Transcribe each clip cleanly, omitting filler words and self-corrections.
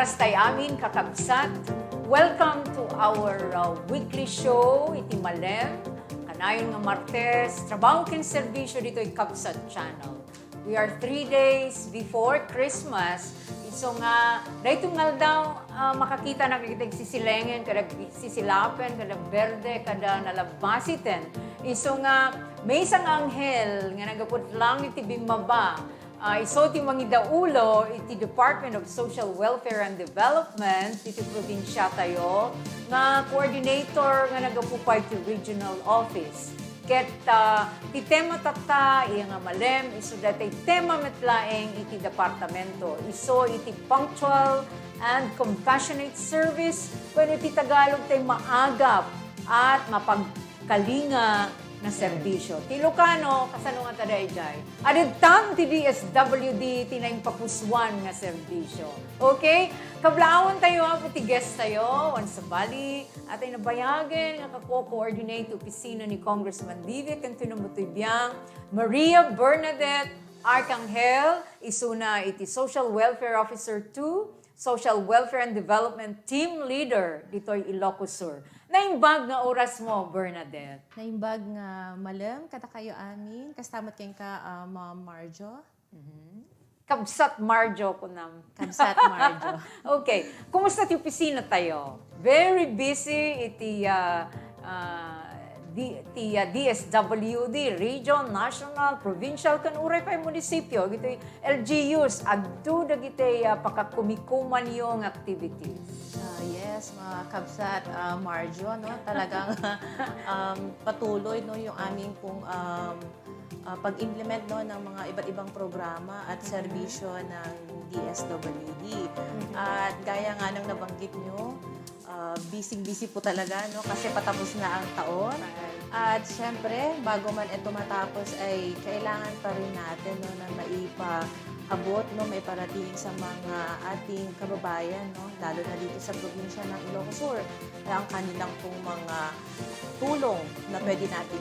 Kastay amin, kakabsat. Welcome to our weekly show, iti Malem. Kanayon nga Martes, Trabaho ken Serbisyo dito'y Kabsat Channel. We are 3 days before Christmas. So nga, dahito nga daw makakita na kitag sisilengen, kada sisilapen, kada berde, kada nalabasiten. So nga, may isang anghel nga nagapot lang iti bimaba. Iso ti mangidaulo iti Department of Social Welfare and Development iti probinsya tayo nga coordinator nga nagapupay ti regional office. Ket ti tema tata iya nga malem iso datay tema metlaeng iti departamento. Iso iti punctual and compassionate service when iti Tagalog tay maagap at mapagkalinga na serbisyo. Ti Ilocano, kasano nga taday jay. Aditang ti DSWD, tinayong papuswan nga serbisyo. Okay? Kablaon tayo, pati guest tayo, once sa Bali, at ay nabayagin, nga kako-coordinate opisina ni Congressman Divik, ang tinumutibiyang Maria Bernadette Arcangel, isuna iti Social Welfare Officer 2, Social Welfare and Development Team Leader dito'y Ilocos Sur. Naimbag nga oras mo, Bernadette. Naimbag nga malem, kata kayo amin, kastamat kayong ka Ma'am Marjo. Kabsat Marjo ko nam. Kabsat Marjo. Okay. Kumusta ti opisina tayo? Very busy iti DSWD, region, national, provincial, kan uray pa yung munisipyo. Gito'y LGUs, adto da gito'y pakakumikuman yung activities. Yes, mga kabsat Marjo, no? Talagang patuloy no, yung aming pong pag-implement no, ng mga iba't ibang programa at serbisyo ng DSWD. At gaya nga ng nabanggit nyo, busy-busy po talaga no, kasi patapos na ang taon. At syempre, bago man ito matapos ay kailangan pa rin natin no, na maipaabot, no, may parating sa mga ating kababayan, no, lalo na dito sa probinsya ng Ilocos Sur, na ang kanilang pong mga tulong na pwede natin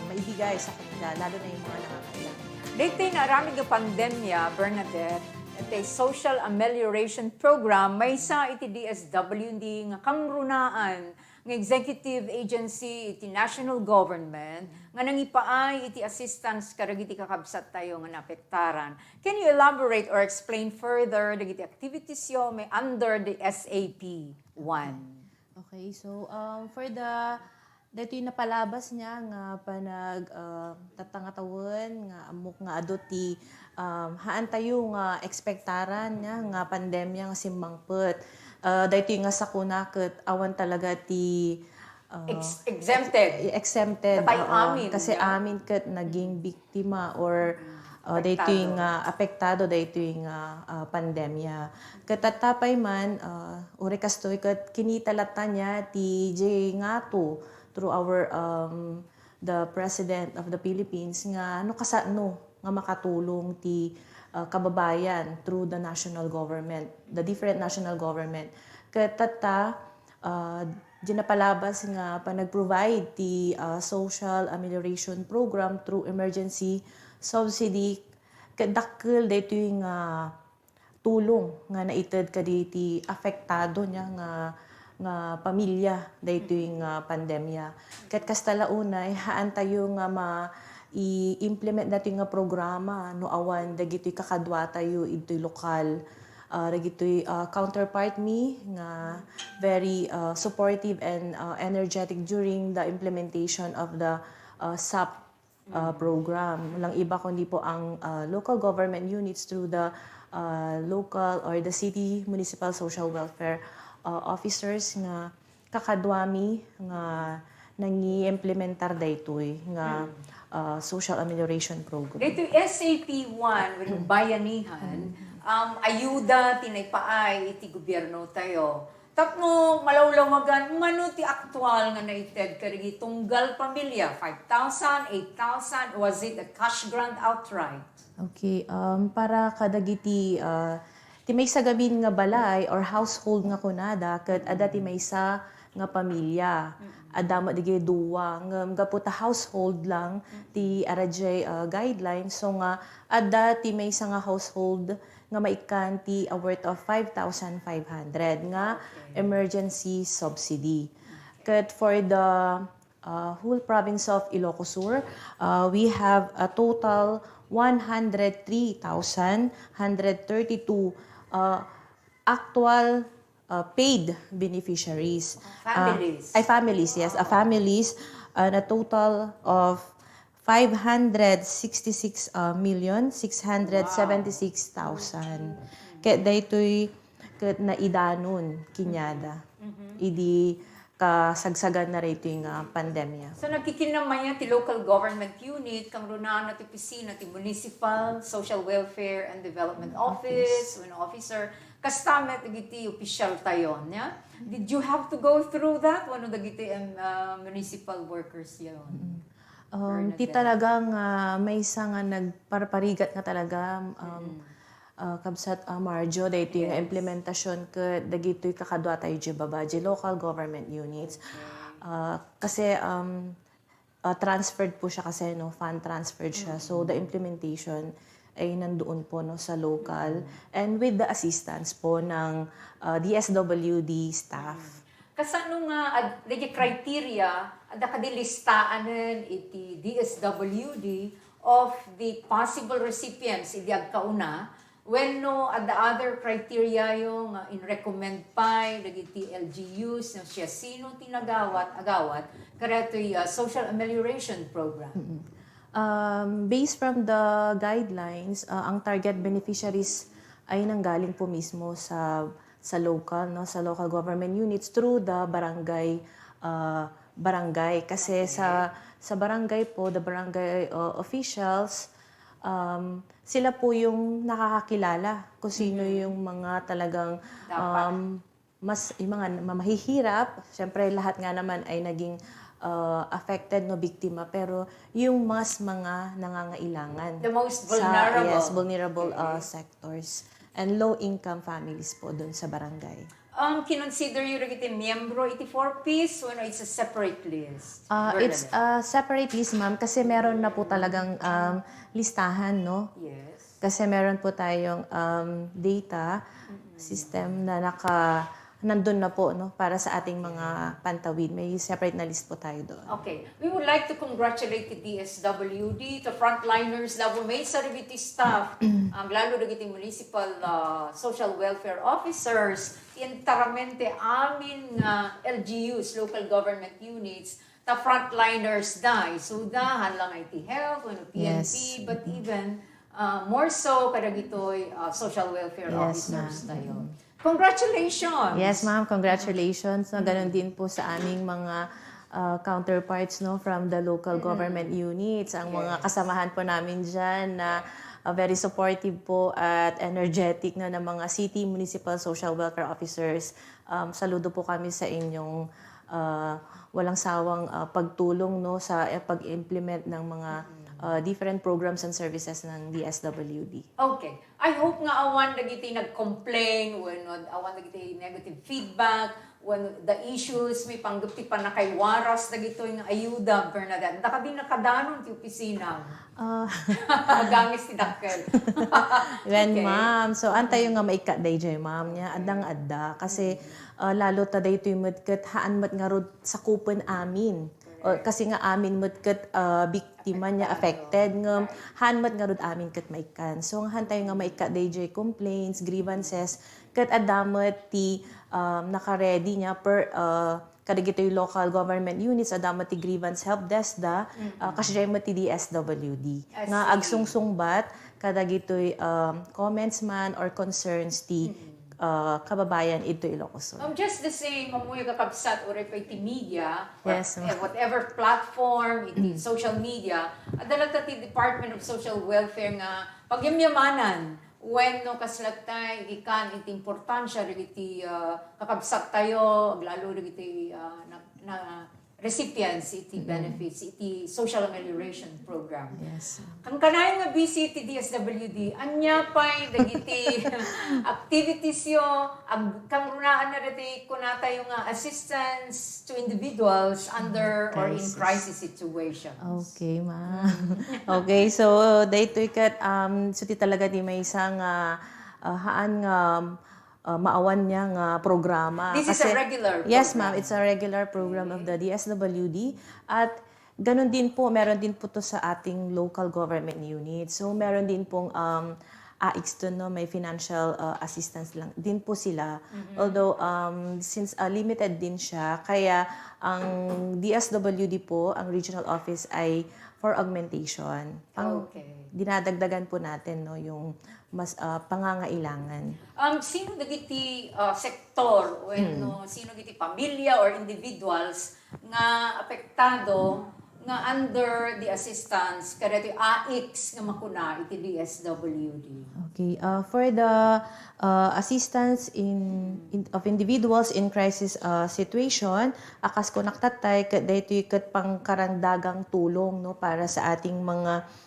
maibigay sa kanila, lalo na yung mga nangangailangan. Dito na raming nga pandemya, Bernadette, at a social amelioration program, may sa iti DSWD nga kangrunaan ng executive agency iti national government nga nangipaay iti assistance karag iti kakabsat tayo nga naapektaran. Can you elaborate or explain further dagiti activities yo may under the SAP 1? Okay, so for the dito yung napalabas niya nga panag tatangatawon nga amok nga adot ti haan tayo nga ekspektaran niya nga pandemya nga simmangpet. Dito yung nga sakuna ket awan talaga ti exempted. Amin. Kasi amin ket naging biktima or dito yung apektado dito yung pandemya. Katatapay man, uri kastoy ket kinitalata niya ti J ngato through our the President of the Philippines nga ano kasano nga makatulong ti kababayan through the national government, the different national government. Katata, dinapalabas nga pa nag-provide ti social amelioration program through emergency subsidy. Kadakkel dito yung tulong nga naited kaditi apektado niya nga pamilya dito yung pandemya. Kat kastalaunay, haan tayo nga i-implement natin nga programa no awan dagitoy kakadwa tayo ito'y lokal dagitoy counterpart me nga very supportive and energetic during the implementation of the SAP program. Walang iba kundi po ang local government units through the local or the city municipal social welfare officers nga kakadwami nga nangi-implementar daytoy nga social amelioration program. Dito SAP-1, with bayanihan, ayuda, tinaypaay, iti gobyerno tayo. Tapno, malawlawagan, mano ti aktual nga naited karigi tunggal pamilya, 5,000, 8,000, was it a cash grant outright? Okay, para kadagiti, ti may sagabin nga balay or household nga kunada, kat ada ti may sa nga pamilya. Adama digay duwa nga puta household lang ti arajay guidelines so nga adda ti may nga household nga maikan ti a worth of 5,500 nga emergency subsidy. Kat for the whole province of Ilocos Sur, we have a total 103,132 actual paid beneficiaries. Families. Families, yes. Families, and a total of 566,676,000. Kaya daytoy ket naidanon kinyada. Idi kasagsagan na rito yung pandemya. So nagkikinamay ti local government unit, kang runaan ti opisina, ti Municipal Social Welfare and Development Office, when officer, kastamet dagiti official tayon, ya? Did you have to go through that? Wano dagiti municipal workers yon? Ti talagang may isa nga nagparparigat nga talaga kabsat Marjo dahito yung implementasyon ka dagito'y kakadwa tayo di babaji local government units. Kasi transferred po siya kasi no, fund transferred siya. So the implementation ay nandoon po no sa local and with the assistance po ng DSWD staff. Kasano nga the criteria at kadilistaanen iti DSWD of the possible recipients iti agkauna when no at the other criteria yung in recommend pa dagiti LGUs na siya sino tinagawat karetoy social amelioration program. Based from the guidelines, ang target beneficiaries ay nanggaling po mismo sa local, no, sa local government units through the barangay kasi sa barangay po, the barangay officials, sila po yung nakakakilala kung sino yung mga talagang mas yung mga mahihirap. Siyempre lahat nga naman ay naging affected no biktima pero yung mga nangangailangan The most vulnerable. Vulnerable sectors and low income families po doon sa barangay. Kinonsider yung iti miyembro iti 4Ps when it's a separate list? It's a separate list, ma'am, kasi meron na po talagang listahan, no? Yes. Kasi meron po tayong data system na nandun na po, no, para sa ating mga pantawid. May separate na list po tayo doon. Okay. We would like to congratulate the DSWD, the frontliners, labo may saribiti staff, lalo dagiti municipal social welfare officers, intaramente amin LGUs, local government units, the frontliners so dahan lang IT health, PNP, Yes. but even more so kadagitoy social welfare Yes, officers ma'am. tayo. Congratulations! Yes, ma'am. Congratulations. No, ganun din po sa aming mga counterparts no from the local government units. Ang mga kasamahan po namin dyan na very supportive po at energetic na ng mga city municipal social welfare officers. Saludo po kami sa inyong walang sawang pagtulong no sa pag-implement ng mga different programs and services ng DSWD. Okay. I hope nga awan dagiti nag-complain when awan dagiti negative feedback when the issues may panggapti pa na kay waras dagito yung ayuda Bernadette. Daka din nakadanon ti opisina. Gangis ti dakkel. When ma'am, so antayo nga maika dayjay ma'am niya adang adda kasi lalo ta daytoy medket haan met nga rod sa kupon amin. Kasi nga amin metket biktima niya affected nga haan met nga rod amin ket maikan. So nga hantayo nga maika dayjay complaints, grievances ket adamet ti naka-ready niya per kadagitoy local government units adamet ti grievance help desk da kasjay met ti DSWD nga agsungsungbat kadagitoy comments man or concerns ti kababayan ito Ilocos Sur. Just the same, mamuyo kakabsat or iti media, Yes, or whatever platform, iti social media, adalat ti Department of Social Welfare nga pagyamyamanan when no kaslatay ikan iti importansya iti kakabsat tayo lalo iti na recipients iti benefits iti social amelioration program. Yes. Kang kanay nga busy iti DSWD anya pay dagiti activities yo kang runaan na dati kunata yung assistance to individuals under or in crisis situations. Okay, ma'am. Okay, so daytoy ket so ti talaga di may isang haan nga maawan niya nga programa. This is a regular Yes, program. ma'am. It's a regular program of the DSWD. At ganun din po, meron din po to sa ating local government unit. So, meron din pong AIX to, no? May financial assistance lang din po sila. Although, since limited din siya, kaya ang DSWD po, ang regional office ay for augmentation. Dinadagdagan po natin, no, yung mas pangangailangan. Sino dagiti sektor o sino dagiti pamilya or individuals nga apektado nga under the assistance kada iti AIX nga makuna iti DSWD? Okay, for the assistance of individuals in crisis situation, akas ko naktatay dito ket pangkarandagang tulong, no, para sa ating mga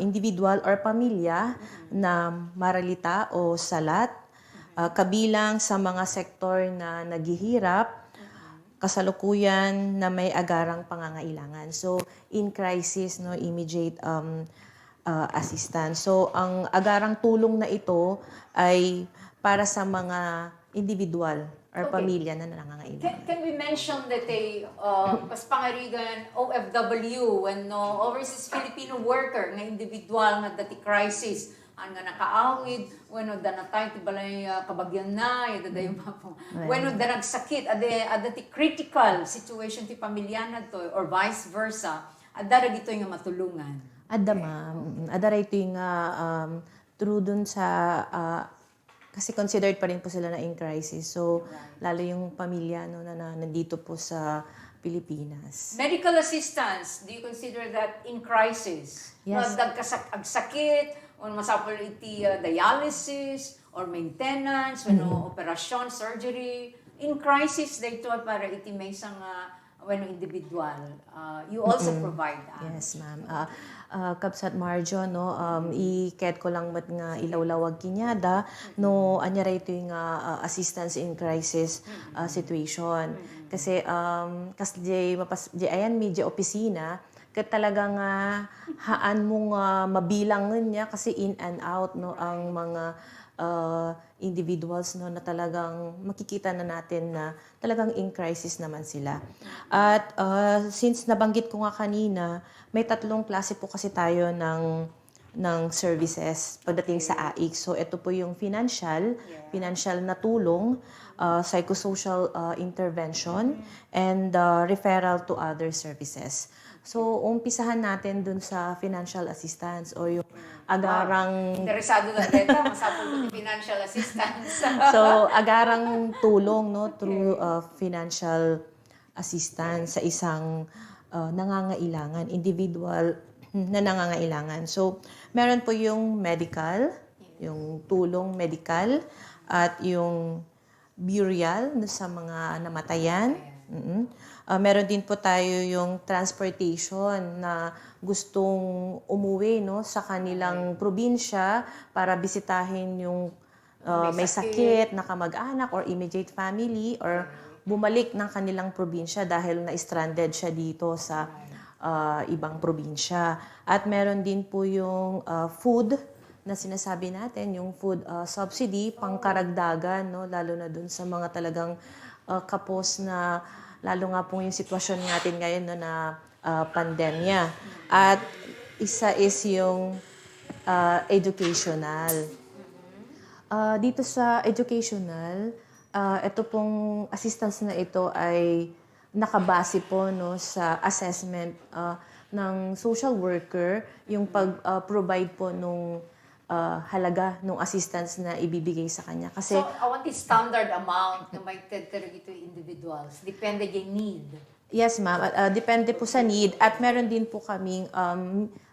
individual or pamilya na maralita o salat, kabilang sa mga sektor na naghihirap, kasalukuyan na may agarang pangangailangan. So, in crisis, no, immediate assistance. So, ang agarang tulong na ito ay para sa mga individual or pamilya na nangangailangan. Can we mention that pas pangarigan OFW when overseas Filipino worker nga individual nga dati crisis ang nga nakaawid when danatay ti balay kabagyan na yadadayon pa po when nagsakit adati critical situation ti pamilya na to or vice versa adara gito nga matulungan. Adda ma'am, adara ito nga true dun sa kasi considered pa rin po sila na in crisis. So, lalo yung pamilya, no, na nandito po sa Pilipinas. Medical assistance, do you consider that in crisis? Yes. Agsakit, o masapol iti dialysis, or maintenance, operasyon, surgery. In crisis, dito para iti may isang individual. You also provide that. Yes, ma'am. Kapsat Marjo, no, iket ko lang mat nga ilawlawag kinyada, no, anyara ito yung assistance in crisis situation. Kasi, ayan, medyo opisina, kat talagang haan mong mabilangan niya kasi in and out, no, ang mga individuals, no, na talagang makikita na natin na talagang in crisis naman sila. At since nabanggit ko nga kanina, may tatlong klase po kasi tayo ng services pagdating sa AIX. So ito po yung financial na tulong, psychosocial intervention, and referral to other services. So, umpisahan natin dun sa financial assistance o yung agarang... Interesado na dito, masapol ko financial assistance. So, agarang tulong, no, through financial assistance sa isang nangangailangan, individual na nangangailangan. So, meron po yung medical, yung tulong medical, at yung burial sa mga namatayan. Meron din po tayo yung transportation na gustong umuwi, no, sa kanilang probinsya para bisitahin yung may sakit na kamag-anak or immediate family or bumalik ng kanilang probinsya dahil na-stranded siya dito sa ibang probinsya. At meron din po yung food na sinasabi natin, yung food subsidy, pangkaragdagan, no, lalo na dun sa mga talagang kapos na lalo nga po yung sitwasyon natin ngayon, no, na pandemya. At isa is yung educational. Dito sa educational, ito pong assistance na ito ay nakabase po, no, sa assessment ng social worker, yung pag-provide po nung halaga ng assistance na ibibigay sa kanya. Kasi, so, what is standard amount na may tetero ito individuals? Depende yung need. Yes, ma'am. Depende po sa need. At meron din po kaming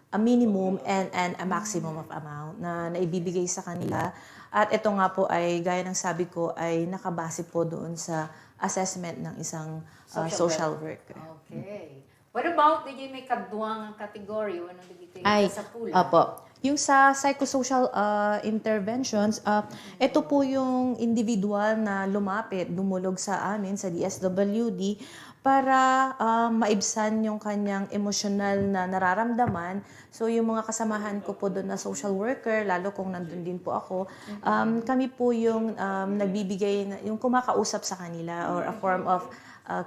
a minimum and a maximum of amount na naibibigay sa kanila. At ito nga po ay, gaya ng sabi ko, ay nakabase po doon sa assessment ng isang social worker. Okay. What about, may kaduang kategory? Ano dito Ay, sa pula? opo. Yung sa psychosocial interventions, ito po yung individual na lumapit, dumulog sa amin sa DSWD para maibsan yung kanyang emosyonal na nararamdaman. So yung mga kasamahan ko po doon na social worker, lalo kung nandun din po ako, kami po yung nagbibigay, yung kumakausap sa kanila or a form of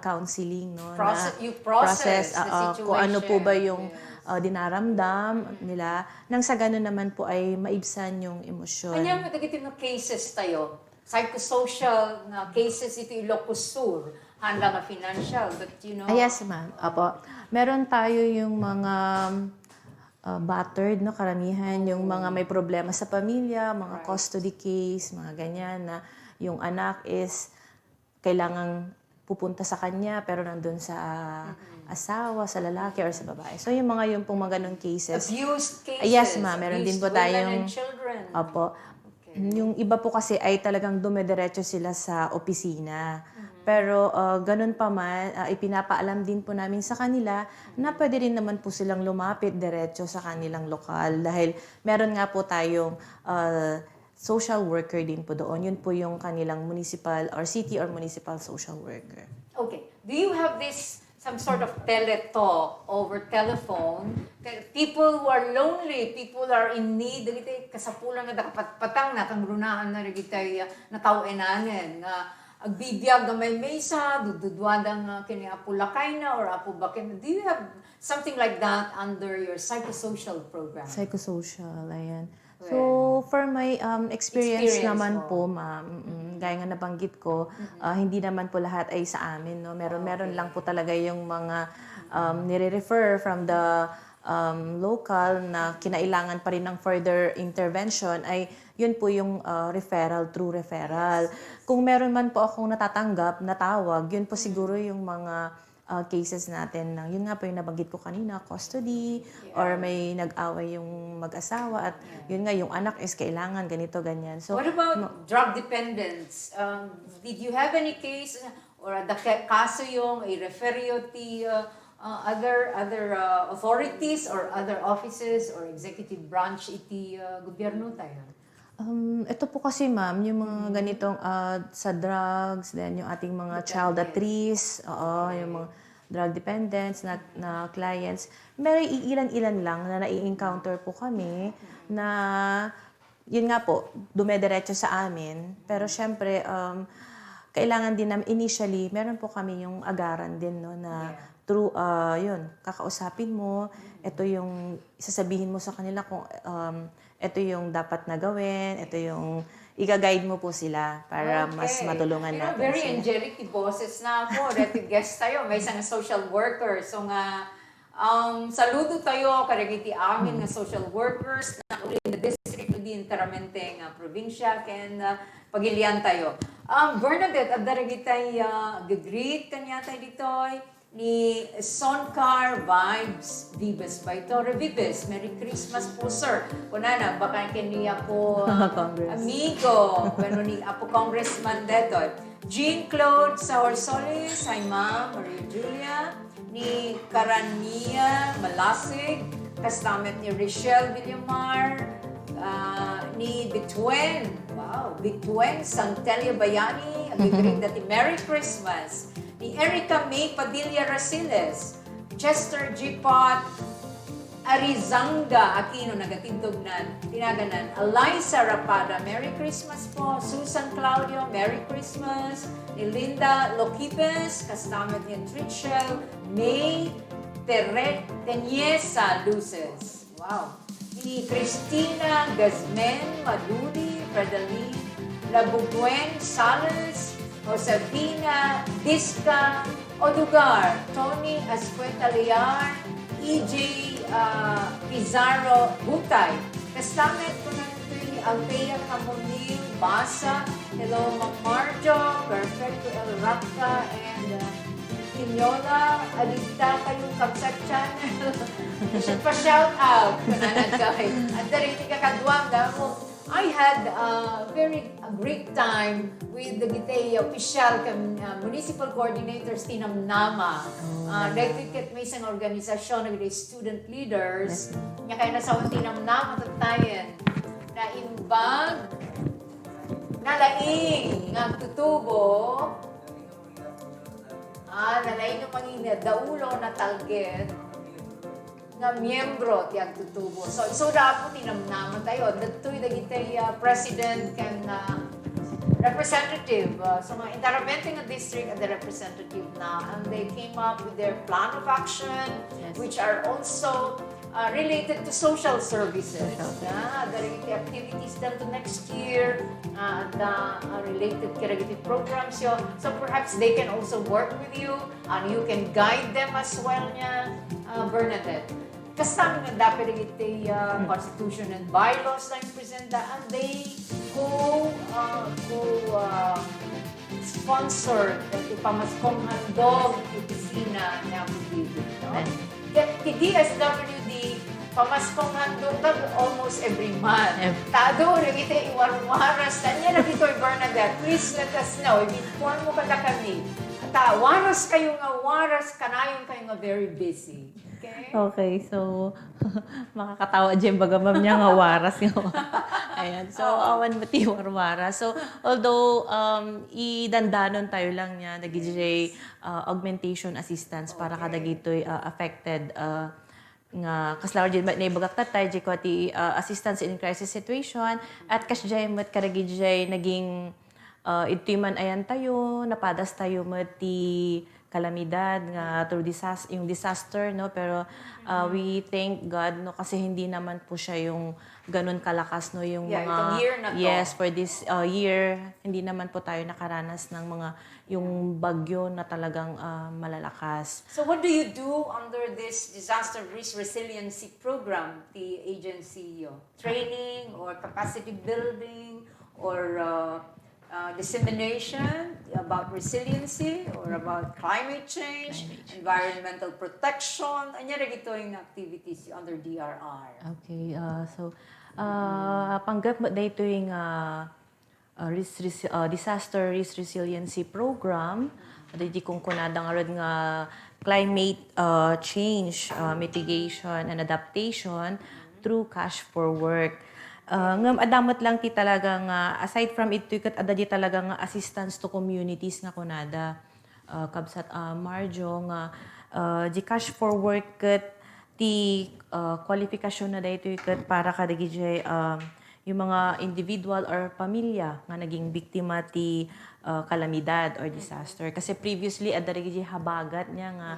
counseling, no? You process the Kung ano po ba situation. yung dinaramdam nila, nang sa ganun naman po ay maibsan yung emosyon. Kanya matagiti na cases tayo. Psychosocial na cases ito ilokusur. Handa nga financial, but you know. Yes, ma'am. Apo. Meron tayo yung mga battered, no, karamihan, yung mga may problema sa pamilya, mga custody case, mga ganyan na yung anak is kailangang pupunta sa kanya pero nandun sa asawa, sa lalaki or sa babae. So yung mga ganong cases. Abused cases. Yes, ma'am. Meron din po abused women tayong and children. Opo. Yung iba po kasi ay talagang dumidiretso sila sa opisina. Pero ganun pa man, ipinapaalam din po namin sa kanila na pwede rin naman po silang lumapit diretso sa kanilang lokal. Dahil meron nga po tayong social worker din po doon. Yun po yung kanilang municipal or city or municipal social worker. Okay. Do you have some sort of teletalk over telephone? People who are lonely, people are in need, dagiti kasapulan nga patang na kang runahan na dagiti natao-enanen nga agbibiyag nga may mesa, dududwadang kini apo lakay na or apo bakin. Do you have something like that under your psychosocial program? Psychosocial, ayan. So, for my experience naman po, ma'am, gaya nga nabanggit ko, hindi naman po lahat ay sa amin, no? Meron lang po talaga yung mga nire-refer from the local na kinailangan pa rin ng further intervention ay yun po yung through referral. Kung meron man po akong natatanggap na tawag, yun po siguro yung mga cases natin ng, yun nga po yung nabanggit ko kanina, custody, or may nag-away yung mag-asawa, at yun nga, yung anak is kailangan ganito, ganyan. So, what about drug dependence? Did you have any case, or the kaso yung i-refer you to other authorities or other offices or executive branch iti gobyerno tayo? Ito po kasi, ma'am, yung mga ganitong sa drugs, then yung ating mga child at risk, yung mga drug dependents na clients, may ilan-ilan lang na nai-encounter po kami na, yun nga po, dumediretso sa amin. Pero syempre, kailangan din namin, initially, meron po kami yung agaran din, no, na through, yun, kakausapin mo, ito yung, isasabihin mo sa kanila kung, ito yung dapat na gawin, ito yung i-guide mo po sila para mas matulungan natin very sila. angelic ti boses na ako. Dati guest tayo, may isang social worker. So nga, saludo tayo karagiti amin nga social workers na uli in the district udi interamente nga probinsya ken pagilian tayo. Bernadette, at daragitay gagreet kanya tayo ditoy ni Soncar Vibes Vives by Torre Vives. Merry Christmas po, sir. Kunana, baka kaniya po amigo. Bueno, ni Apo Congressman detoy. Jean-Claude Saorsolis, hi ma'am, Maria Julia. Ni Karania Malasig, kastamet ni Richelle Villamar. Ni Bitwen, wow, Bitwen Santelia Bayani, agigring dati Merry Christmas. Ni Erica May Padilla Rasiles, Chester G. Pot, Arizanga Aquino, nagatindognan, tinaganan, Eliza Rapada, Merry Christmas po, Susan Claudio, Merry Christmas, ni Linda Loquipes, kastamet ni Trichel, May Teniesa Luces, wow, ni Cristina Gazmen Madudi, Fredaline Labuguen Sales, Josefina Disca Odugar, Tony Ascueta Liar, EJ Pizarro Butay. Kastamet ko na ito ni Althea Camonil Basa, hello Ma'am Marjo, Perfecto El Rapta, and Pinyola, alita kayong Kapsat Channel. Should pa shout out. Kunanan kay. At dari ti kakadwam, dahil mo, I had a great time with the Gitay official municipal coordinators tinamnama. Dahil ket may isang organisasyon ng student leaders, nya kaya nasa tinamnama tayo na imbag nalaing nga tutubo nalaing ng mga daulo na target nga miyembro tiyang tutubo. So dapat tinamnaman tayo. Dato'y dagitay president can representative. So mga interventing district and the representative na. And they came up with their plan of action, which are also related to social services. The activities done to next year, related to programs. So perhaps they can also work with you and you can guide them as well niya, Bernadette. Kasama nga dapat iti constitution and bylaws na present and they sponsored iti pamaskong handog opisina na bibig. Ti DSWD pamaskong handog almost every month. Tado iti iwarwaras na niya Bernadette. Please let us know. Inform mo kada kami. Waras kayo nga waras kanayon kayo nga very busy. Okay, so makakatawa dyan baga ma'am niya nga waras nga. Ayan, so awan mati waras. So although idandanon tayo lang niya nag-DJ augmentation assistance para kada gitoy affected nga kaslawar dyan na ibagak tatay dyan ko ti assistance in crisis situation at kasjay mat karagijay naging iti man ayan tayo napadas tayo mati kalamidad nga through disaster no pero we thank God no kasi hindi naman po siya yung ganun kalakas no yung mga year na to. Yes, for this year hindi naman po tayo nakaranas ng mga yung bagyo na talagang malalakas. So what do you do under this disaster risk resiliency program, the agency? Training or capacity building or dissemination about resiliency or about climate change, environmental protection, anya ra gito yung activities under DRR. Okay, so panggap mo dito yung disaster risk resiliency program. Di kung kunada nga rin nga climate change mitigation and adaptation through cash for work. Ngam adamot lang ti talaga nga aside from it kat ada di talaga nga assistance to communities nga kunada kabsat marjo nga di cash for work kat ti kwalifikasyon na daytoy kat para kadagiti yung mga individual or pamilya nga naging biktima ti kalamidad or disaster kasi previously ada dagiti habagat niya nga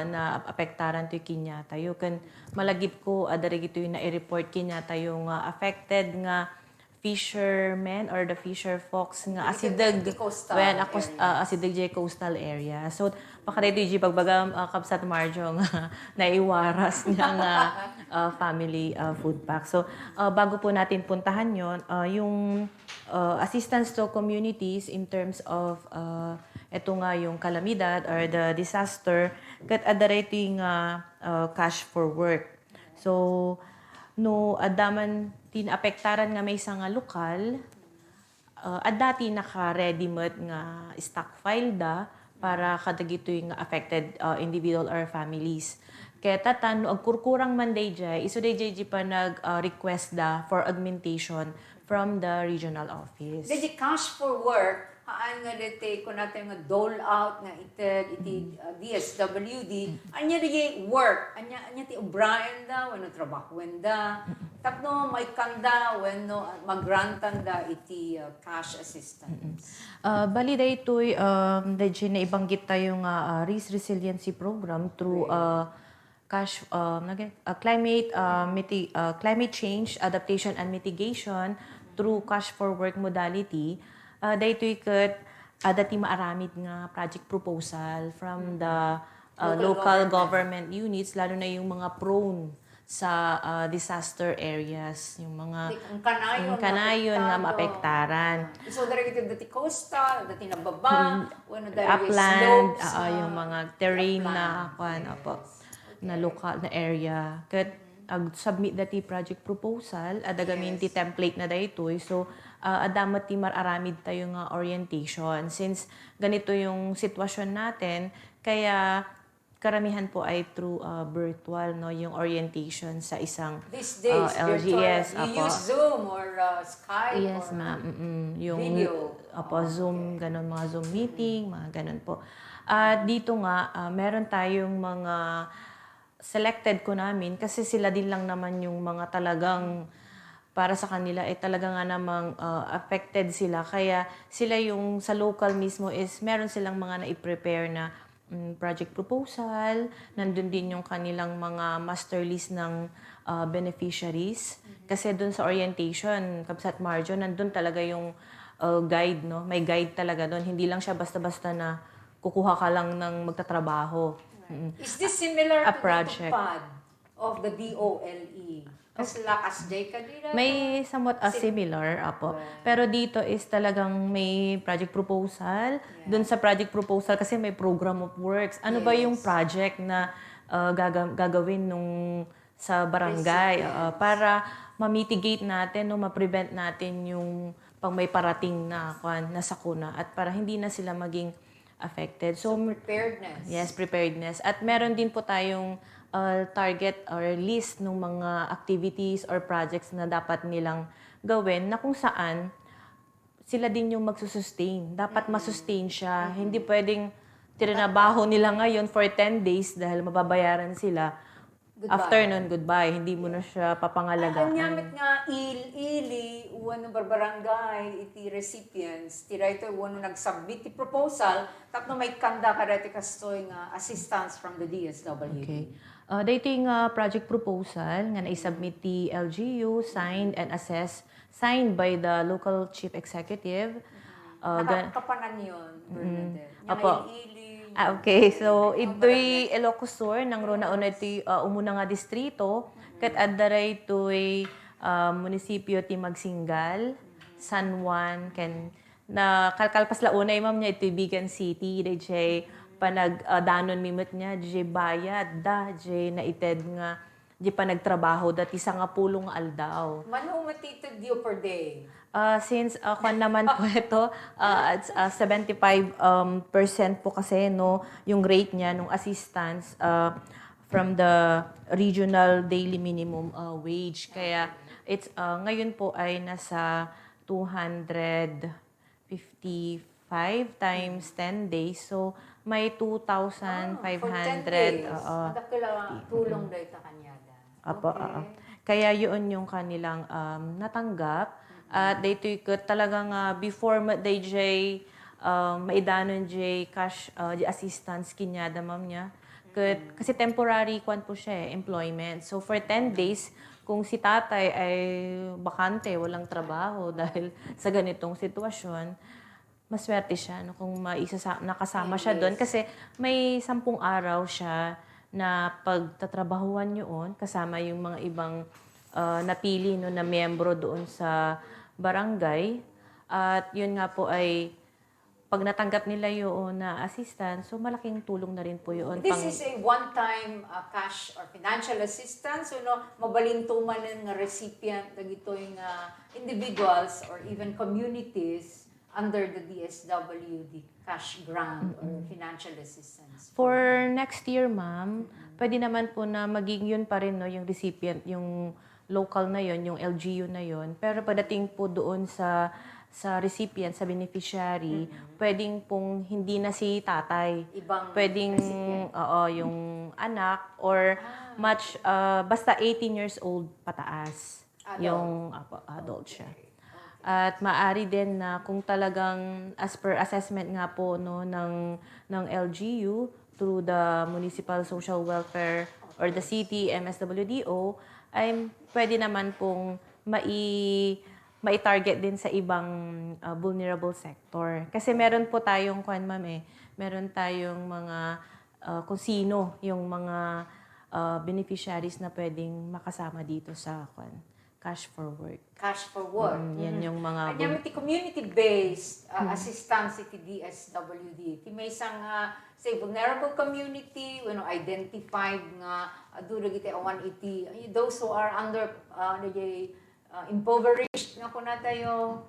na apektaran to kinya tayo kan malagip ko ada dagiti na i-report kinya tayo nga affected nga fishermen or the fisher folks nga asidag asidag coastal area so pakadayto di pagbaga kabsat marjo nga naiwaras nga nga family food pack so bago po natin puntahan yon yung assistance to communities in terms of ito nga yung kalamidad or the disaster kat adarayto yung cash for work. So, no adaman tinapektaran nga may isang lokal, dati naka-ready mat nga stockpile da para kadagito yung affected individual or families. Kaya tatan, no agkurkurang man day jay, iso day jay pa nag-request da for augmentation from the regional office. Did cash for work, haan nga dito kung natin nga dole out nga iti DSWD, anya di work, anya ti ubrayan da, wano trabaho da, tapno may kanda, wano magrantan da iti cash assistance. Bali da ito'y, dahil na ibanggit tayo nga risk resiliency program through cash climate change adaptation and mitigation through cash for work modality. Daytoy ket dati maaramid nga project proposal from the local government units lalo na yung mga prone sa disaster areas yung mga kanayon nga maapektaran. So diri dati coastal, dati nababa, wano diri upland, yung mga terrain na na local na area. Ket submit dati project proposal, adagamin ti template na daytoy. So, adamat ti mararamid tayo nga orientation. Since ganito yung sitwasyon natin, kaya karamihan po ay through virtual, no, yung orientation sa isang These days, LGS. virtual. You use Zoom or Skype Yes, or ma'am. Yung video. Zoom, ganun, mga Zoom meeting, mga ganun po. At dito nga, meron tayong mga selected ko namin kasi sila din lang naman yung mga talagang para sa kanila talaga nga namang affected sila. Kaya sila yung sa local mismo is meron silang mga na-prepare na project proposal. Nandun din yung kanilang mga master list ng beneficiaries. Kasi dun sa orientation, Kabsat Marjo, nandun talaga yung guide, no? May guide talaga dun. Hindi lang siya basta-basta na kukuha ka lang ng magtatrabaho. Is this similar A to project. the PAD of the DOLE? Kasi lakas day ka dito. May somewhat similar, apo. Pero dito is talagang may project proposal. Doon sa project proposal kasi may program of works. Ano ba yung project na gagawin nung sa barangay para ma-mitigate natin, no, ma-prevent natin yung pag may parating na sakuna at para hindi na sila maging affected. So preparedness. Yes, preparedness. At meron din po tayong target or list ng mga activities or projects na dapat nilang gawin na kung saan sila din yung magsusustain. Dapat masustain siya. Hindi pwedeng tinabaho nila ngayon for 10 days dahil mababayaran sila. Goodbye. After nun, goodbye. Hindi mo na siya papangalagaan. Ang nyamit nga ili, wano barbarangay, iti recipients, ti rito wano nag-submit ti proposal, tapno may kanda ka rito kastoy nga assistance from the DSWD. Okay. Dating project proposal nga na-submit ti LGU, signed and assessed, signed by the local chief executive. Nakakapanan yun, Bernadette. Apo. Ili, Okay, so ito'y Ilocosur nang rona una ito'y umuna nga distrito, kat addaray ito'y munisipyo ti Magsinggal, San Juan, na kalkalpas la una ma'am niya ito'y Bigan City, DJ panagdanon mimot niya, DJ bayad da, DJ naited nga, DJ panagtrabaho dati sa nga pulong aldaw. Mano matitid you per day? Since kwan naman po ito, 75% po kasi no, yung rate niya nung assistance from the regional daily minimum wage. Kaya it's ngayon po ay nasa 255 times 10 days. So may 2,500. For 10 days. Adakila tulong dahi ta kanyada. Apo, kaya yun yung kanilang natanggap. At dito talagang before DJ maidanon cash assistance kinyada ma'am niya. Kasi temporary kwan po siya employment. So for 10 days, kung si tatay ay bakante, walang trabaho dahil sa ganitong sitwasyon, maswerte siya no, kung nakasama siya doon. Kasi may 10 araw siya na pagtatrabahuan yun, kasama yung mga ibang napili no, na miyembro doon sa barangay. At yun nga po ay pag natanggap nila yun na assistance, so malaking tulong na rin po yun. This is a one-time cash or financial assistance, so no, mabalintuman ng recipient na ito yung individuals or even communities under the DSWD cash grant or financial assistance. For next year, ma'am, pwede naman po na maging yun pa rin, no, yung recipient, yung local na yon, yung LGU na yon. Pero pagdating po doon sa recipient, sa beneficiary, pwedeng pong hindi na si tatay. Ibang pwedeng yung anak or basta 18 years old pataas. Adult. Yung adult siya. At maaari din na kung talagang as per assessment nga po no ng LGU through the Municipal Social Welfare or the City MSWDO ay pwede naman pong mai-target din sa ibang vulnerable sector. Kasi meron po tayong meron tayong mga kung sino yung mga beneficiaries na pwedeng makasama dito sa cash for work. Cash for work. Yan yung mga... Kanya may community-based assistance iti DSWD. Iti may isang say vulnerable community, identified nga adura iti awan iti those who are under impoverished nga kuna tayo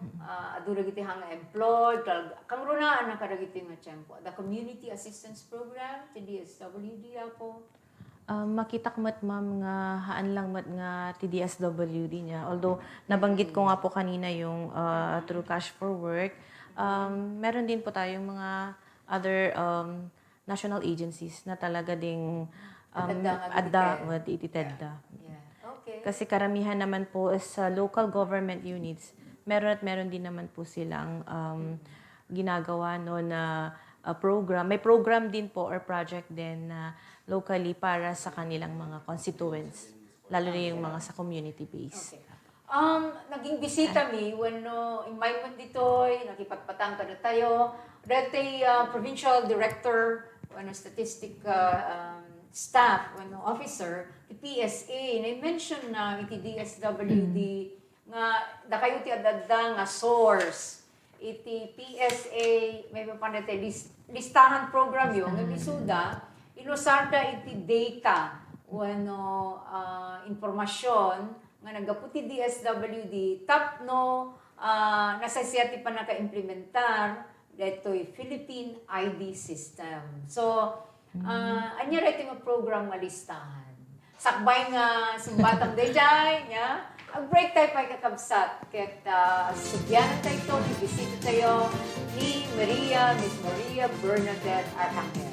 adura iti hanga employed kang runaan na kadagiti nga tiyempo. The community assistance program iti DSWD apo. Makita ko ma'am nga haan lang nga TDSWD niya. Although nabanggit ko nga po kanina yung through cash for work, meron din po tayong mga other national agencies na talaga ding adda ititedda. Okay. Kasi karamihan naman po sa local government units, meron din naman po silang ginagawa na program. May program din po or project din na locally para sa kanilang mga constituents, lalo na yung mga sa community base. Okay. Naging bisita mi when invite dito, nakipagpatang na tayo. Dati provincial director, statistic staff, officer, the PSA, na-mention na iti DSWD nga da kayo ti adadda nga source iti PSA may papanete listahan program yung bisuda inusarda iti data informasyon nga nagaputi DSWD tapno nasasiyati pa naka-implementar deto'y Philippine ID system. So anya ito nga program nga listahan. Sakbay nga simbatang dayjay nya break tayo pa kakabsat. Kaya sugyanan tayo ito, ibisita tayo ni Miss Maria Bernadette Arcangel.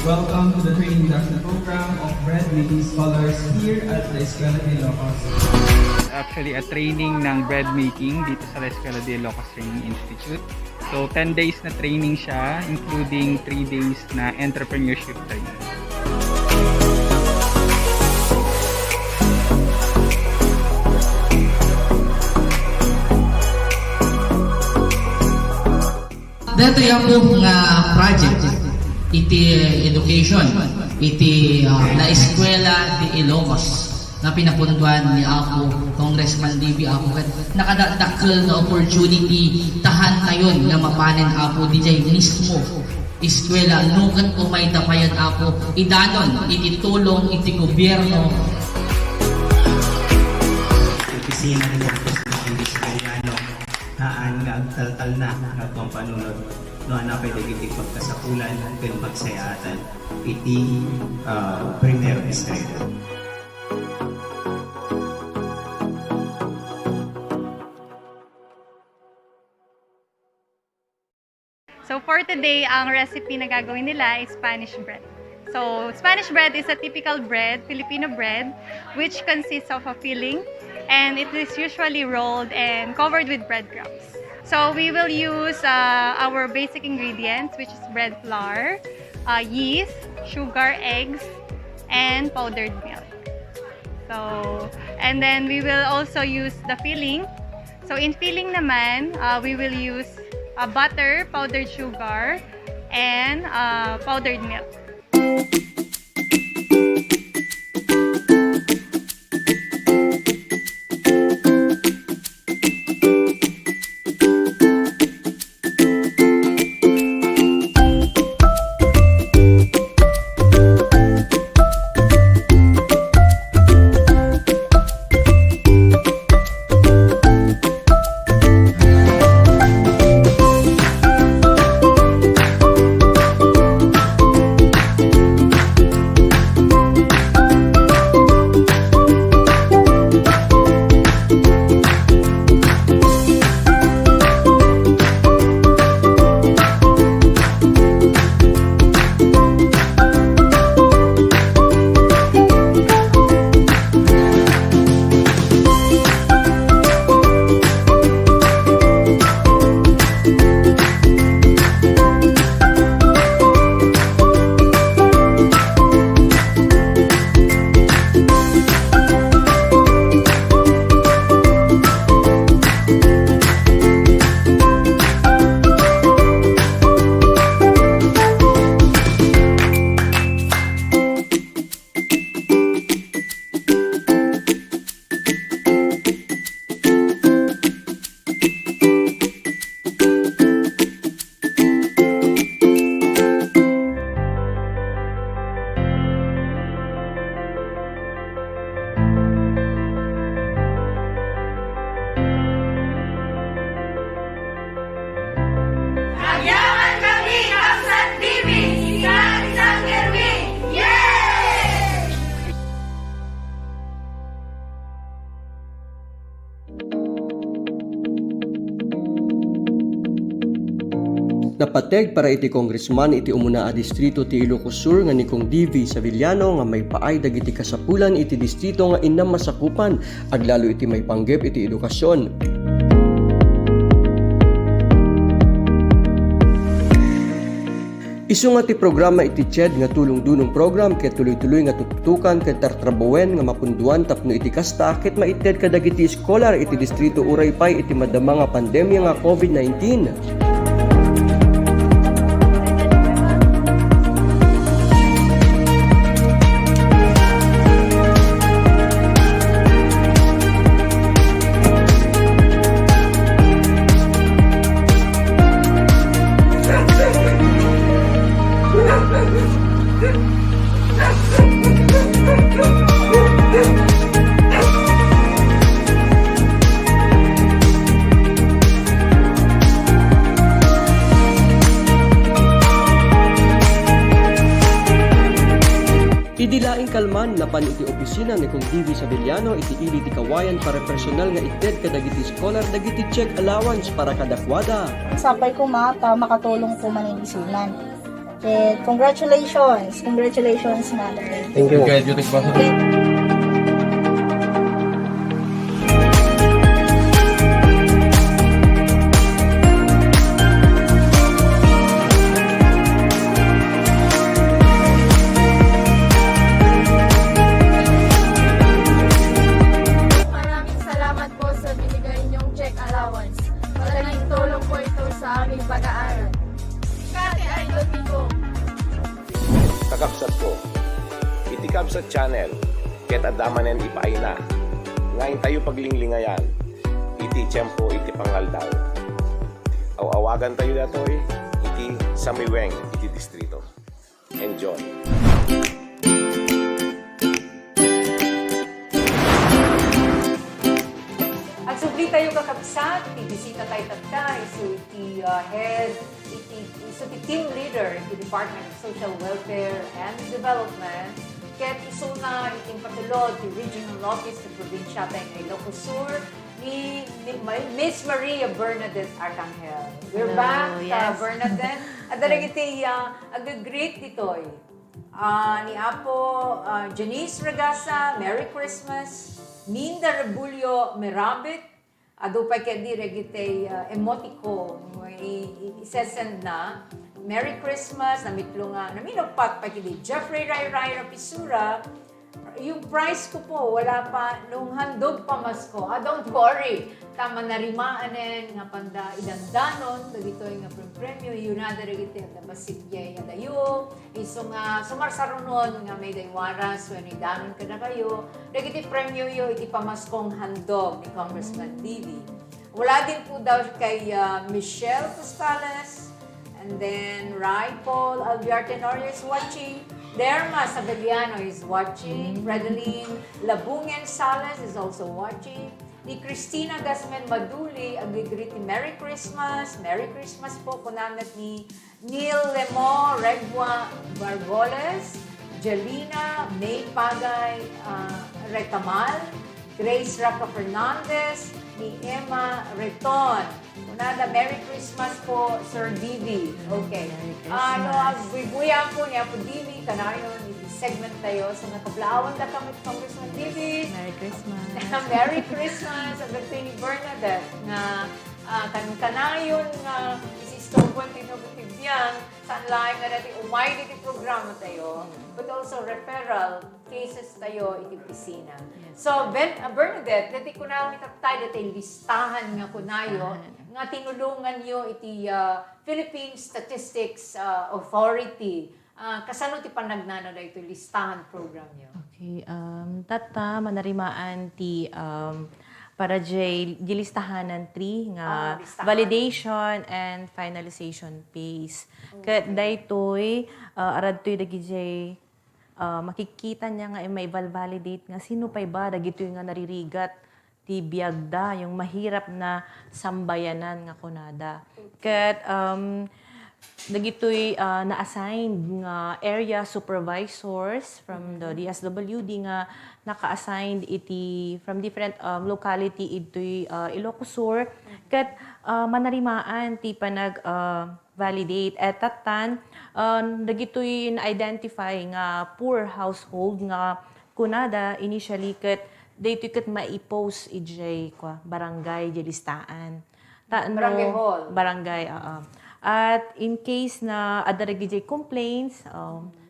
Welcome to the training induction program of bread making scholars here at the Escuela de Ilocos. Actually, a training ng bread making dito sa Escuela de Ilocos Training Institute. So, 10 days na training siya, including 3 days na entrepreneurship training. Dito yung nga project iti education iti na eskwela di Ilocos na pinapunduan ni ako Congressman Libby ako nakadakkel na opportunity tahan tayon nga mapanen ako DJ mismo eskwela nukat umay dapayan ako idanon iti tulong iti gobyerno opisina ni Marcos ng Eskwelano haan nga agtaltal na nga pampanunod no ana pwede iti pagkasapulan ken pagsayaatan iti primer distrito. for today, ang recipe na gagawin nila is Spanish bread. So, Spanish bread is a typical bread, Filipino bread, which consists of a filling, and it is usually rolled and covered with breadcrumbs. So, we will use our basic ingredients, which is bread flour, yeast, sugar, eggs, and powdered milk. So, and then we will also use the filling. So, in filling naman, we will use butter, powdered sugar, and powdered milk. Napateg para iti kongresman iti umuna a distrito ti Ilocos Sur nga ni Kong DV Savillano nga may paay dagiti kasapulan iti distrito nga inam masakupan aglalo iti may panggep iti edukasyon. Isu nga ti programa iti CHED nga tulong-dunong program ket tuloy-tuloy nga tututukan ket tartrabawen nga mapunduan tapno iti kasta ket maited kadagiti scholar iti distrito uray pay iti madama nga pandemya nga COVID-19. Idilaing kalman napan iti opisina ni Kong DV Savillano iti ili ti kawayan para personal nga ited kadagiti scholar dagiti check allowance para kadakwada. Sapay ko makatulong ko maningisinan. Congratulations, mother. Thank you. Kakapsat ko, iti Kabsat channel, ket adamanen ipay na. Ngayon tayo paglinglingayan, iti tiyempo iti pangaldaw. Awagan tayo datoy, iti samiweng iti distrito. Enjoy! At subli tayo kakabsat, ibisita tayo tatkay, so iti head, so iti team leader, iti Department of Social Welfare and Development, ket iso na iting patulod, ti Regional Office ng Probinsya tayo ng Ilocos Sur, ni Miss Maria Bernadette Arcangel. We're Hello, back, yes. Bernadette. At daragiti ag-greet ditoy. Ni Apo Janice Ragasa, Merry Christmas. Minda Rebulyo Merabit. Ado pa kaya diragiti emoticon. Isesend na. Merry Christmas. Namitlo nga. Naminagpat pa kaya Jeffrey Ray Rapisura. Yung price ko po, wala pa, nung handog pa mas ko. Don't worry. Tama na rimaanen, nga panda idandanon, dagito nga premyo, yun na darigiti at nabasigya nga dayo. Iso nga, sumarsarunon nga may daywaras, when idanon ka na kayo. Dagiti premyo yo, iti pamaskong handog ni Congressman Divi. Wala din po daw kay Michelle Postales, and then Rai Paul Alviar Tenorio is watching. Derma Sabeliano is watching. Redeline Labungen Salas is also watching. Ni Cristina Gasmen Maduli, agree Merry Christmas. Merry Christmas po kunanat ni Neil Lemo Regua Bargoles, Jelina May Pagay Retamal, Grace Raca Fernandez, ni Emma Reton. Kunada, Merry Christmas po, Sir Divi. Okay. Bubuya po niya po Divi, kanayon, segment tayo. So, nakablaawan na kami Congressman Divi. Merry Christmas. Merry Christmas. Ang gagawin ni Bernadette na kanayon nga isistobon tinobitibyan saan laing nga natin umay dito programa tayo, but also referral cases tayo iti pisina. So, Bernadette, dati ko na tayo dati listahan nga kunayo nga tinulungan nyo iti Philippine Statistics Authority. Kasano ti panagnano da ito listahan program nyo? Okay, tata manarimaan ti para listahanan 3 nga validation and finalization phase. Kat daytoy arad toy dagi makikita niya nga may validate nga sino pay ba dagitoy nga naririgat ti biagda yung mahirap na sambayanan nga kunada. Kat dagitoy na-assigned nga area supervisors from the DSWD nga naka-assigned iti from different locality ito'y Ilocos Sur. Kat manarimaan ti panag validate at tatan dagitoy na-identify nga poor household nga kunada initially kat daytoy kat mai-post ijay barangay listaan. Barangay hall. Barangay, At in case na adaragijay complaints,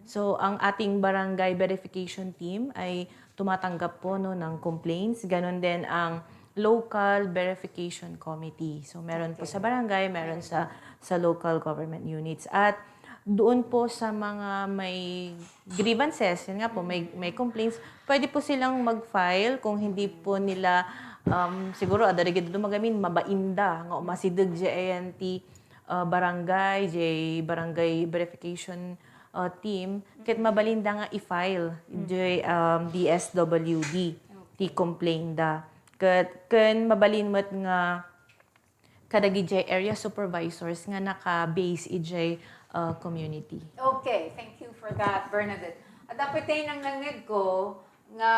so ang ating barangay verification team ay tumatanggap po ng complaints. Ganon din ang local verification committee. So meron po sa barangay, meron sa local government units. At doon po sa mga may grievances, yun nga po, may complaints, pwede po silang mag-file kung hindi po nila siguro adaragid dumagamin mabainda nga umasidag JNT barangay verification team ket mabalinda nga i-file DSWD ti complaint da ket ken mabalinmet nga kadagi area supervisors nga naka-base ijay community. Okay, thank you for that, Bernadette. At dapat tayo nang nangid ko nga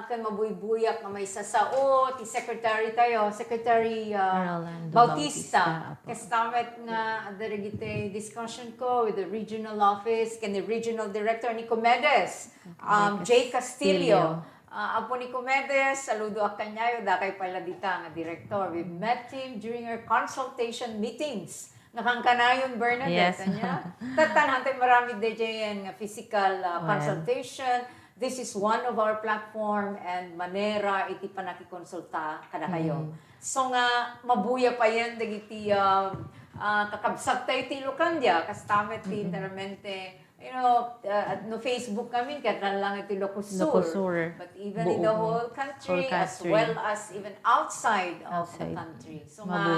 kay mabuybuyak nga may sasao ti secretary tayo, Secretary Bautista. Kastamet nga darigite discussion ko with the regional office and the regional director ni Comedes, J. Castillo. Apo ni Comedes, saludo ak kanyayo dakay pala dita nga director. We met him during our consultation meetings. Nakangkanayon Bernadette niya. Tatan hantay marami DJ nga physical consultation. This is one of our platform and manera iti panakikonsulta kada kayo. So nga mabuya pa yan dagiti kakabsat tayo ti Lucandya kastamet ti interamente no Facebook kami kaya lang iti Ilocos Sur. But even in the whole country as well as even outside of the country. So nga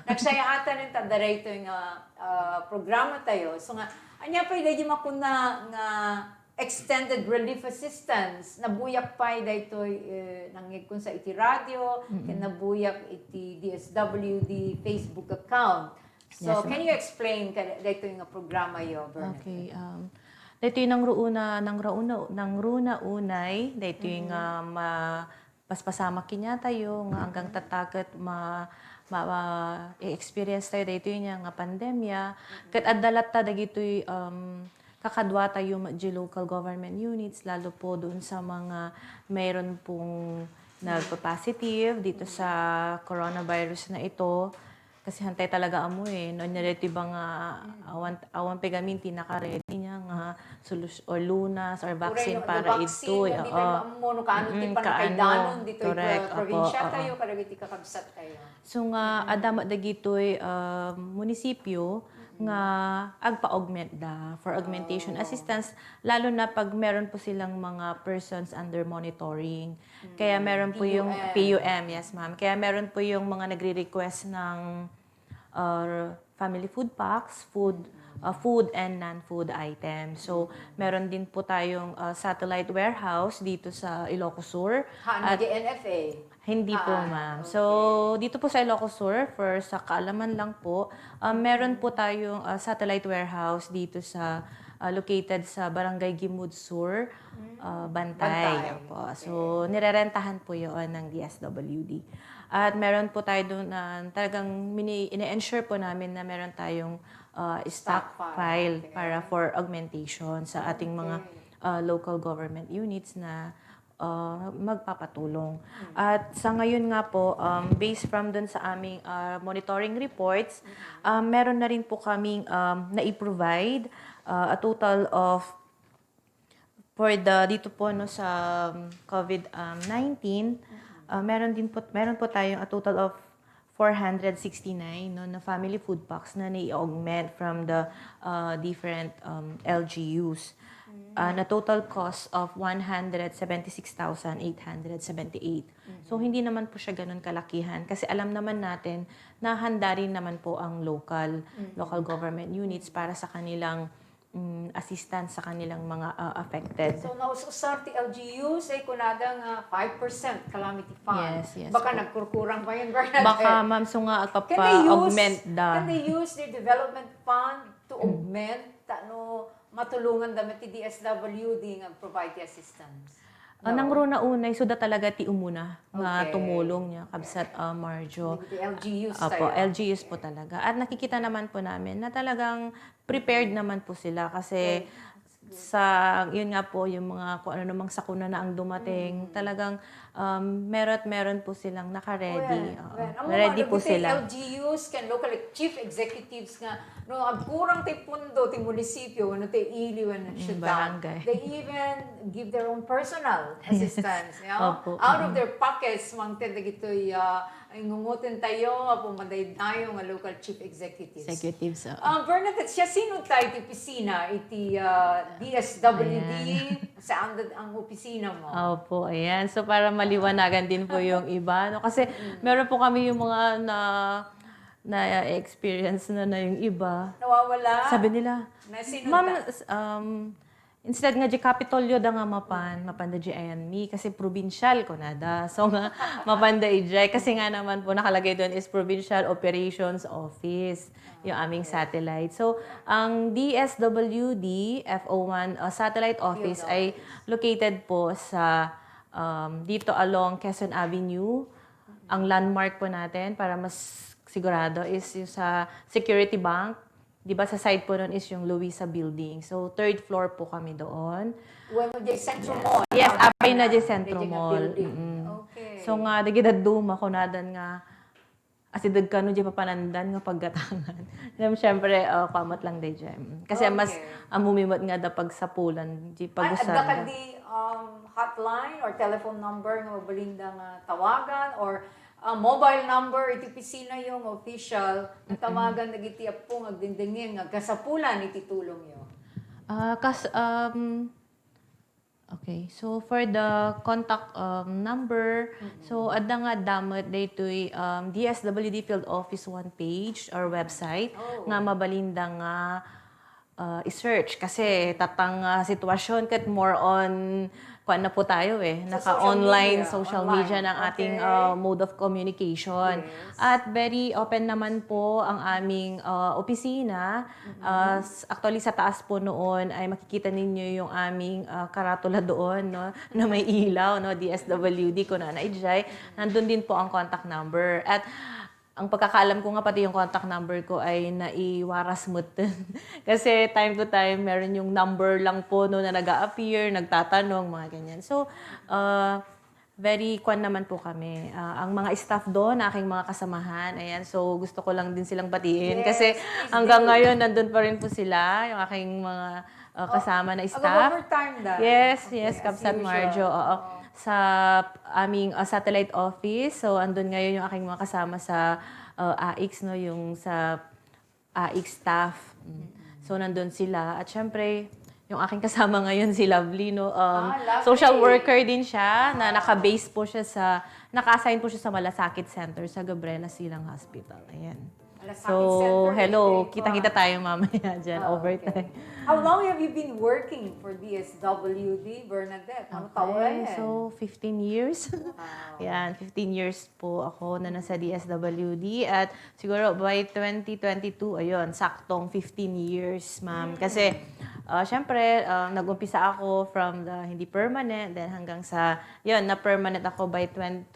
nagsayaatan ng tadaray ito yung programa tayo. So nga anya pa hindi makuna nga extended relief assistance nabuyak pa daytoy nangig kun sa iti radio ken nabuyak iti DSWD Facebook account. So can you explain daytoy nga programa yo Bernadette? Okay, daytoy nang runa unay daytoy nga paspasama kinya tayo nga hanggang tataket i-experience tayo dito yun nga pandemya. Kat adalat ta dagitoy kakadwa tayo local government units, lalo po doon sa mga mayroon pong nagpa-positive dito sa coronavirus na ito. Kasi hantay talaga amo noon narito ba nga awan pegaminti naka-ready niya nga solusyon or lunas or vaccine para ito. Hindi tayo maamuno kaano ti panakaidanon dito probinsya Opo, tayo kadagiti kakabsat tayo. So nga adama dagitoy munisipyo nga agpa-augment for augmentation assistance lalo na pag meron po silang mga persons under monitoring. Kaya meron po yung PUM, yes ma'am. Kaya meron po yung mga nagre-request ng family food packs, food and non-food items. So, meron din po tayong satellite warehouse dito sa Ilocos Sur. At NFA? Hindi po, ma'am. So, dito po sa Ilocos Sur, sa kaalaman lang po, meron po tayong satellite warehouse dito sa located sa Barangay Gimud Sur, Bantay. Po. So, nirerentahan po yun ng DSWD. At meron po tayo doon na talagang ine-ensure po namin na meron tayong stock file para for augmentation sa ating mga local government units na magpapatulong. At sa ngayon nga po, based from dun sa aming monitoring reports, meron na rin po kaming na-provide a total of dito po no sa COVID-19, meron po tayong a total of 469 no, na family food packs na nai-augment from the different LGUs. Na total cost of 176,878. So, hindi naman po siya ganun kalakihan kasi alam naman natin na handa rin naman po ang local government units para sa kanilang assistance sa kanilang mga affected. So, naususar ti LGUs ay kunada nga 5% calamity fund. Yes, Baka po. nagkurkurang pa yun, Bernadette. Baka, ma'am, so nga agpa-augment Can they use their development fund to augment, matulungan damit ti DSWD nga provide the assistance? Nang runa unay, suda talaga ti umuna nga tumulong niya, kabsat Marjo. The LGUs Apo, tayo. LGUs po talaga. At nakikita naman po namin na talagang prepared naman po sila kasi yun nga po, yung mga kung ano namang sakuna na ang dumating, talagang meron po silang naka-ready. Ready po sila. LGUs can local chief executives nga no agkurang ti pundo ti munisipyo no ti iliwan ng syudad. They even give their own personal assistance, Opo. out of their pockets mangte dagitoy ngungutin tayo pumaday tayo nga local chief executives. Bernadette, siya sino tayo ti opisina iti DSWD saan ang opisina mo? Opo, ayan. So, para maliwanagan din po yung iba. No? Kasi meron po kami yung mga na-experience na yung iba. Nawawala? Sabi nila, ma'am, instead nga di Kapitolyo da nga mapanda di ayan mi kasi provincial ko nada. So nga mapanda ijay kasi nga naman po nakalagay doon is Provincial Operations Office, yung aming satellite. So ang DSWD FO1 satellite office ay located po sa dito along Quezon Avenue. Ang landmark po natin para mas sigurado is yung sa Security Bank. Di ba sa side po nun is yung Luisa Building. So, 3rd floor po kami doon. Bueno, di Centro Mall. Yes, apay na di Centro Mall. Okay. So, nga, dagidad duma ko nadan nga asidag ka no di papanandan nga paggatangan. Siyempre, pamat lang di dyan. Kasi mas amumimot nga da pagsapulan. Di pag-usan. Adda ka di hotline or telephone number nga mabalinda nga tawagan or mobile number iti pisina yung official na tawagan nagiti apong agdindingin nga kasapulan iti tulong yo. Okay, so for the contact number, so adda nga damot daytoy DSWD Field Office 1 page or website nga mabalinda nga i-search kasi tatang sitwasyon kat more on kuan na po tayo naka-online social media ng ating mode of communication. At very open naman po ang aming opisina. Actually sa taas po noon ay makikita ninyo yung aming karatula doon no, na may ilaw no DSWD ko na naijay. Nandun din po ang contact number. At ang pagkakaalam ko nga pati yung contact number ko ay naiwaras mo. Kasi time to time, meron yung number lang po no, na nag-a-appear, nagtatanong, mga ganyan. So, very kwan naman po kami. Ang mga staff doon, aking mga kasamahan, ayan. So, gusto ko lang din silang batiin. Kasi hanggang ngayon, nandun pa rin po sila, yung aking mga kasama na staff. Overtime dahil. Yes, Okay, yes, as Kapsat usual. Marjo. Oo. Sa aming satellite office. So, andun ngayon yung aking mga kasama sa AIX, no? Yung sa AIX staff. So, nandun sila. At syempre, yung aking kasama ngayon, si Lovely, no? Lovely. Social worker din siya, na naka-base po siya naka-assign po siya sa Malasakit Center sa Gabriela Silang Hospital. Ayan. Malasakit So, Center, hello. great Kita-kita tayo mamaya dyan, overtime. How long have you been working for DSWD, Bernadette? Ano taon? So, 15 years. Yan, 15 years po ako na nasa DSWD. At siguro by 2022, ayun, saktong 15 years, ma'am. Kasi, syempre, nag-umpisa ako from the hindi permanent, then hanggang sa, yun, na-permanent ako by 2008.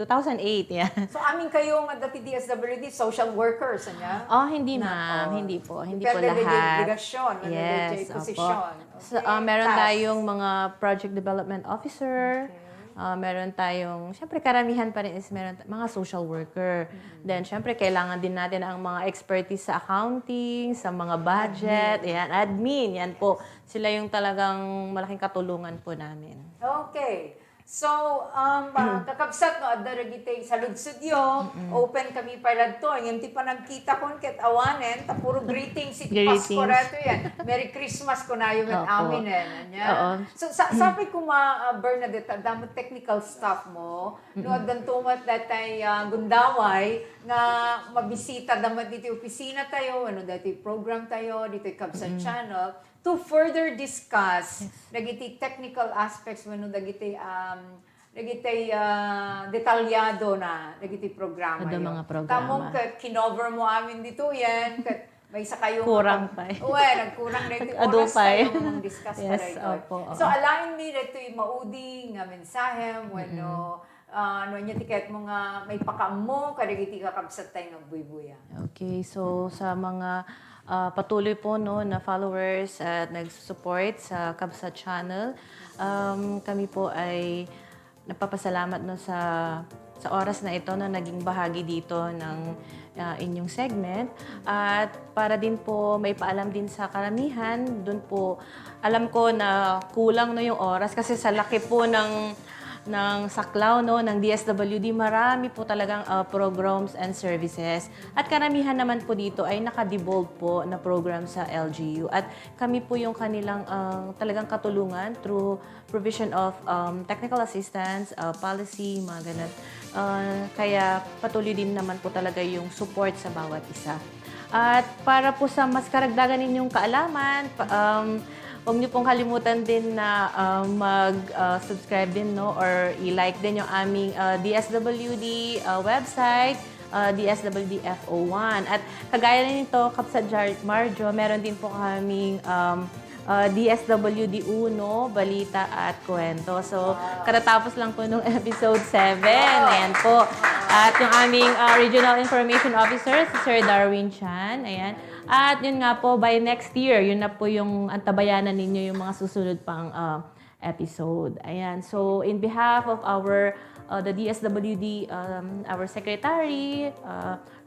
Yan. So, amin kayong dati DSWD, social workers, niya? Oh, hindi ma'am. Hindi po. Hindi po Depende lahat. delegasyon, Yes, posisyon. So, meron tayong mga project development officer. Meron tayong, syempre karamihan pa rin is meron mga social worker. Then, syempre kailangan din natin ang mga expertise sa accounting, sa mga budget, admin. Yan po. Sila yung talagang malaking katulungan po namin. Okay. So, kakabsat no, adda gitay sa ludsudyo, open kami pala to. Yung ti pa nagkita kon ket awanen, ta puro greetings, iti Pasko reto yan. Merry Christmas ko na yung amin So, sabi ko Bernadette, damo technical staff mo, no, addan tumat datay gundaway, nga mabisita damat dito opisina tayo, ano dati program tayo, dito Kabsat Channel, to further discuss dagiti technical aspects wenno dagiti detalyado na dagiti programa Ada yun. mga programa. Tamong kinover mo amin dito yan ket may isa kayo Kurang pa. nagkurang dito oras tayo mong discuss Yes, para ito. opo. So alain mi dito yung maudi nga mensahe wenno niya tiket mo nga may pakamo kadagiti kakabsat tayo nga buy-buya. Okay, so sa mga patuloy po no na followers at nag-support sa Kabsat Channel, kami po ay nagpapasalamat no sa oras na ito na naging bahagi dito ng inyong segment. At para din po may paalam din sa karamihan, doon po alam ko na kulang no yung oras kasi sa laki po ng saklaw no ng DSWD, marami po talagang programs and services. At karamihan naman po dito ay naka-devolve po na program sa LGU. At kami po yung kanilang talagang katulungan through provision of technical assistance, policy, mga ganun. Kaya patuloy din naman po talaga yung support sa bawat isa. At para po sa mas karagdagan ninyong kaalaman, huwag niyo pong kalimutan din na mag-subscribe din no or i-like din yung aming DSWD website, DSWD FO1. At kagaya rin ito, Kapsat Marjo, meron din po kaming DSWD Uno, Balita at Kwento. So, katatapos lang po nung episode 7. Ayan po. At yung aming Regional Information Officer, si Sir Darwin Chan. Ayan. At yun nga po, by next year, yun na po yung antabayanan ninyo yung mga susunod pang episode. Ayan. So, in behalf of the DSWD, our Secretary,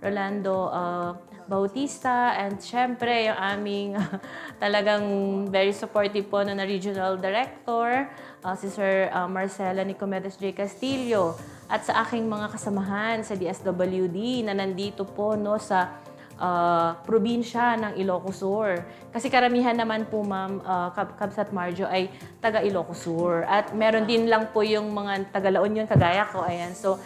Rolando Bautista, and syempre yung aming talagang very supportive po na Regional Director, si Sir Marcela Nicomedes J. Castillo, at sa aking mga kasamahan sa DSWD na nandito po no sa probinsya ng Ilocos Sur. Kasi karamihan naman po, ma'am, Kabsat Marjo ay taga Ilocos Sur. At meron din lang po yung mga taga La Union, kagaya ko. Ayan. So,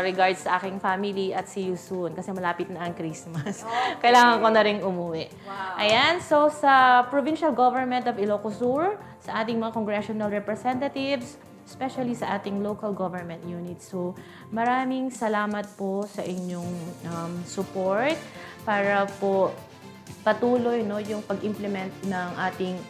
regards sa aking family at see you soon. Kasi malapit na ang Christmas. Okay. Kailangan ko na rin umuwi. Wow. Ayan. So, sa Provincial Government of Ilocos Sur, sa ating mga congressional representatives, especially sa ating local government units. So, maraming salamat po sa inyong support para po patuloy yung pag-implement ng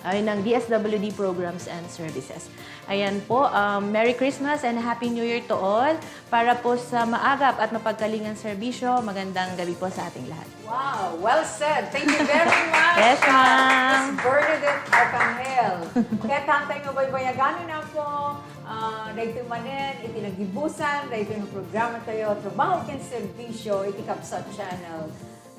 ng DSWD programs and services. Ayan po, Merry Christmas and Happy New Year to all. Para po sa maagap at mapagkalingang serbisyo, magandang gabi po sa ating lahat. Wow, well said. Thank you very much. Yes, ma'am. Miss Bernadette Arcangel. Kaya tantay nga baybayagano na po. Dahito manen, itinagibusan, dahito yung programa tayo, Trabaho ken Serbisyo, iti Kapsat Channel.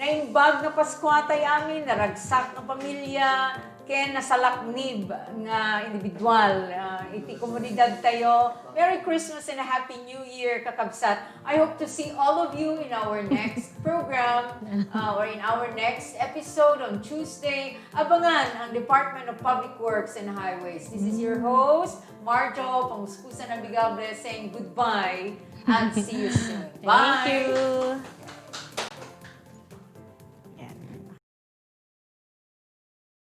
Naimbag na Paskwatay amin, naragsak ng pamilya, ken nasalaknib nga individual. Iti komunidad tayo. Merry Christmas and a Happy New Year, kakabsat. I hope to see all of you in our next program or in our next episode on Tuesday. Abangan ang Department of Public Works and Highways. This is your host, Marjo, Panguspusang Nabigable, saying goodbye and see you soon. Bye! Thank you!